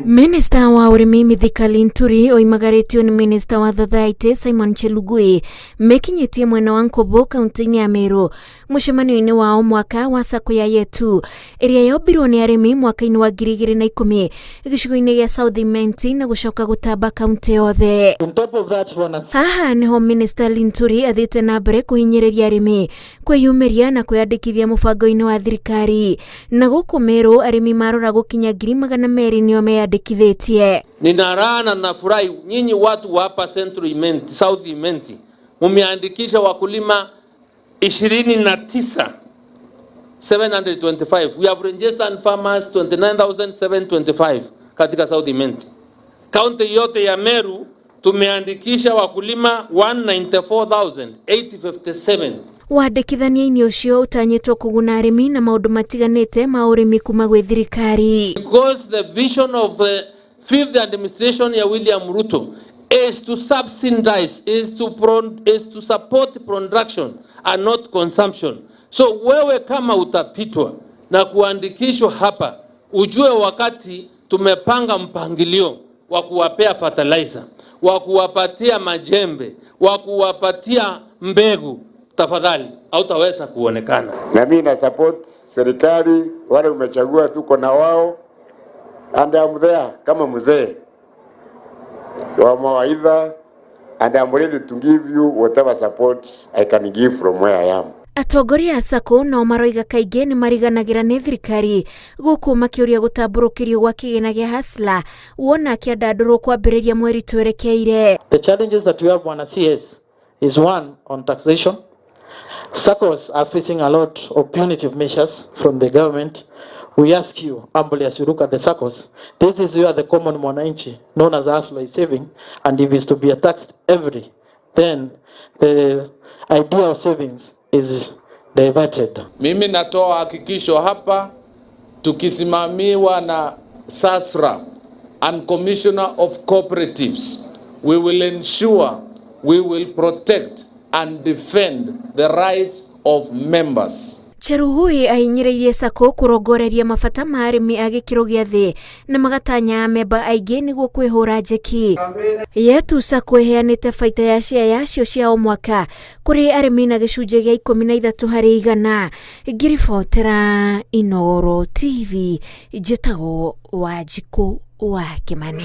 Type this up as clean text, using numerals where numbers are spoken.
Minista wa ũrĩmi Mithika Linturi oimagarĩtio nĩ minista wa Thathaitĩ Simon Chelugui mekinyĩtie mwena wa Nkubu kaunti-inĩ ya Meru mũcemanio-inĩ wa o mwaka wa sacco ya Yetu ĩrĩa yombirwo nĩ arĩmi mwaka-inĩ wa 2010 gĩcigo-inĩ gĩa South Imenti na gũcoka gũtamba kaunti yothe. On top of that, bwana Haha niho Minista Linturi athiĩte na mbere kũhinyĩrĩria arĩmi kwĩyumĩria na kwĩyandĩkithia mũbango-inĩ wa thirikari na gũkũ Meru arĩmi marora gũkinya 200,000 nĩo meyandĩkithĩtie. Nina raha na nafurahi nyinyi watu wa hapa Central Imenti, South Imenti mumeandikisha wakulima 29 725. We have registered farmers 29,725 katika South Imenti. Kaunti yote ya Meru tumeandikisha wakulima 194,857. Wandĩkithania-inĩ ũcio ũtanyĩtwo kũguna arĩmi na maũndũ matiganĩte ma ũrĩmi kuma gwĩ thirikari. Because the vision of the fifth administration ya William Ruto is to subsidize, is to support production and not consumption. So wewe kama utapitwa na kuandikishwa hapa, ujue wakati tumepanga mpangilio wa kuwapea fertilizer, wa kuwapatia majembe, wa kuwapatia mbegu, tafadhali hautaweza kuonekana. Na mimi na support serikali, wale umechagua tuko na wao, and I'm there kama mzee wa mawaidha and I'm ready to give you whatever support I can give from where I am. Atongoria a sacco nao maroiga kaingĩ nĩ mariganagĩra nĩ thirikari gũkũ makĩũria gũtambũrũkĩrio gwa kĩgĩna gĩa Hustler wona kĩandandũrwo kwambĩrĩria mweri twerekeire. The challenges that we have, Bwana CS, is one on taxation. SACCOs are facing a lot of punitive measures from the government. We ask you humbly as you look at the SACCOs, this is where the common mwananchi, known as hustler, is saving, and if it's to be taxed every, then the idea of savings is diverted. Mimi natoa hakikisho hapa tukisimamiwa na SASRA and Commissioner of Cooperatives, we will ensure we will protect and defend the rights of members. Cheruhui ahinyĩrĩirie sacco kũrongoreria mabata ma arĩmi a gĩkĩro gĩa thĩ na magatanya amemba aingĩ nĩguo kwĩhũra njeki. Yetu Sacco ĩheanĩte baita ya share yacio cia o mwaka kũrĩ arĩmi na gĩcunjĩ gĩa 13%. Ngĩribotera Inooro TV, njĩtagwo Wanjikũ wa Kĩmani.